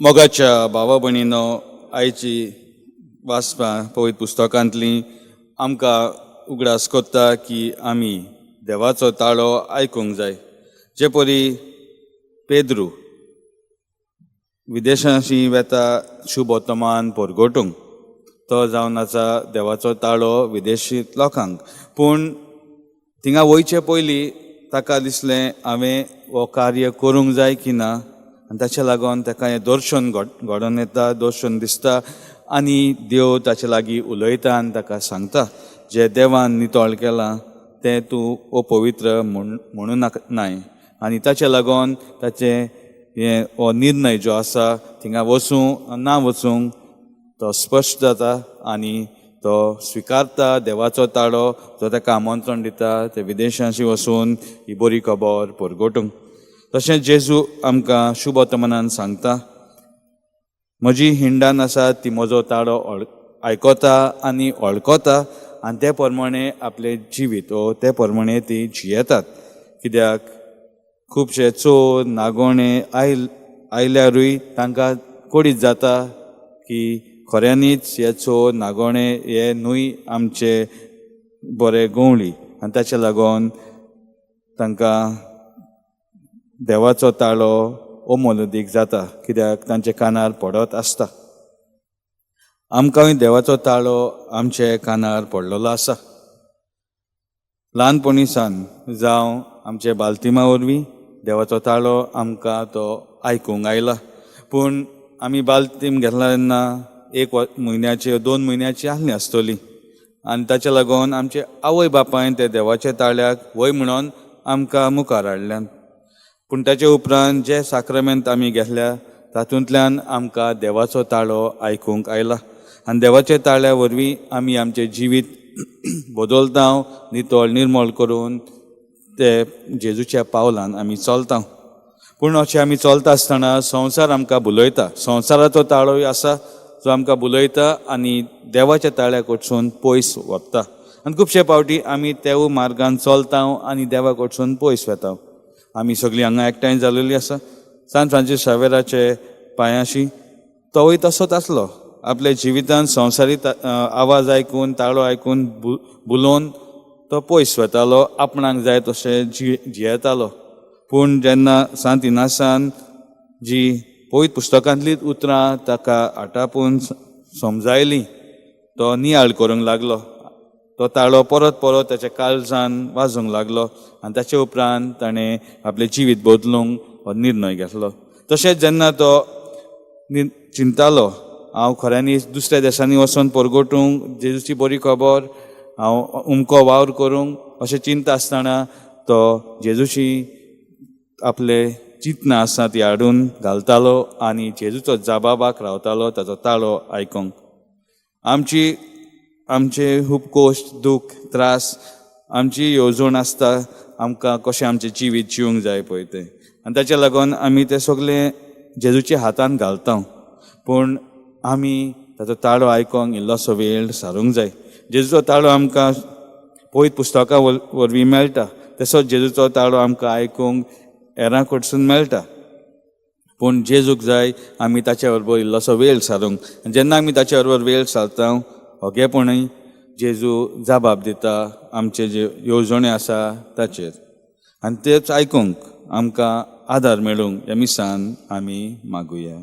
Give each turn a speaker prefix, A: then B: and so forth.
A: मोगाच्या भावा भयणीनो, आयची वाचपां पवित्र पुस्तकांतली आमकां उगडास कोत्ता की आमी देवाचो ताळो आयकूंक जाय. जे परी पेद्रू विदेशांशी वेता शुभ वर्तमान परगटूंक, तो जावन आसा देवाचो ताळो विदेशी लोकांक. पूण थिंगा वयचे पयलीं ताका दिसलें, हांवें हो कार्य करूंक जाय की ना. आनी ताचे लागून ताका हें दर्शन घडोवन येता, दर्शन दिसता आनी देव ताचे लागीं उलयता आनी ताका सांगता, जें देवान नितळ केलां तें तूं अपवित्र म्हूण म्हणूं नाका नाय. आनी ताचे लागून ताचें हें हो निर्णय जो आसा, थिंगा वचूं ना वचूंक, तो स्पश्ट जाता आनी तो स्विकारता देवाचो ताळो जो ताका आमंत्रण दिता ते विदेशांशी वचून ही बरी खबर परगटूंक. तशेंच जेजू आमकां शुभ वर्तमानान सांगता, म्हजी हिंडान आसा ती म्हजो ताळो आयकता आनी वळखता आनी ते प्रमाणे आपलें जिवीत वो ते प्रमाणे ती जियेतात. कित्याक खुबशे चोर नागोणे आयल्यारूय तांकां कळीत जाता की खऱ्यांनीच हे चोर नागोणे हे न्हय आमचे बरे गवळी. आनी ताचे लागून तांकां देवाचो ताळो अमोलदीक जाता, कित्याक तांचे कानार पडत आसता. आमकांय देवाचो ताळो आमचे कानार पडलेलो आसा. ल्हानपणी सावन जावं आमचे बालतिमा वरवीं देवाचो ताळो आमकां तो आयकूंक आयला. पूण आमी बालतीम घेतला तेन्ना एक म्हयन्याची, 2 म्हयन्याची आसली आसतली. आनी ताचे लागून आमचे आवय बापायन ते देवाच्या ताळ्याक वय म्हणून आमकां मुखार हाडल्यान. पूण ताचे उपरांत जे साक्रमेंत आमी घेतल्या, तातूंतल्यान आमकां देवाचो ताळो आयकूंक आयला. आनी देवाच्या ताळ्या वरवीं आमी आमचें जिवीत बदलता, नितळ निर्मळ करून ते जेजूच्या पावलान आमी चलता. पूण अशें आमी चलता आसतना संवसार आमकां भुलयता. संवसाराचो ताळोय आसा जो आमकां भुलयता आनी देवाच्या ताळ्या कडसून पयस व्हरता. आनी खुबशे फावटी आमी तेवूय मार्गान चलता आनी देवा कडसून पयस वता. आमी सगळीं हांगा एकठांय जालेली आसा सांत फ्रांसीस शावेराचे पांयाशी. तोवूय तसोच आसलो. आपल्या जिवितान संवसारी आवाज आयकून, ताळो आयकून भुलोवन तो पयस वतालो, आपणाक जाय तशें जियेतालो. पूण जेन्ना सांत इनासान जी पवित्र पुस्तकांतलीच उतरां ताका आटापून समजायलीं, तो नियाळ करूंक लागलो. तो ताळो परत परत ताच्या काळजान वाजूंक लागलो आनी ताचे उपरांत ताणें आपलें जिवीत बदलूंक हो निर्णय घेतलो. तशेंच जेन्ना तो चिंतालो, हांव खऱ्यांनीच दुसऱ्या देशांनी वचोन परगटूंक जेजूची बरी खबर, हांव उमको वावर करूंक, अशें चिंता आसतना तो जेजूशी आपले चिंतना आसा ती हाडून घालतालो आनी जेजूचो जबाबाक रावतालो ताचो ताळो आयकूंक. आमचे खूब कश्ट, दूख, त्रास, आमची येवजण आसता आमकां कशें आमचें जिवीत जिवंक जाय पळय तें. आनी ताच्या लागून आमी तें सगलें जेजूच्या हातान घालता. पूण आमी ताचो ताळो आयकोंक इल्लोसो वेळ सारूंक जाय. जेजूचो ताळो आमकां पवित्र पुस्तकां वरवीं मेळटा, तसोच जेजूचो ताळो आमकां आयकूंक हेरां कडसून मेळटा. पूण जेजूक जाय आमी ताच्या बरोबर इल्लोसो वेळ सारूंक. आनी जेन्ना आमी ताच्या बरोबर वेळ सारता, ओगेपणूय जेजू जबाब दिता आमचे जे येवजण्यो आसा ताचेर. आनी तेच आयकूंक आमकां आदार मेळूंक ह्या मिसान आमी मागुया.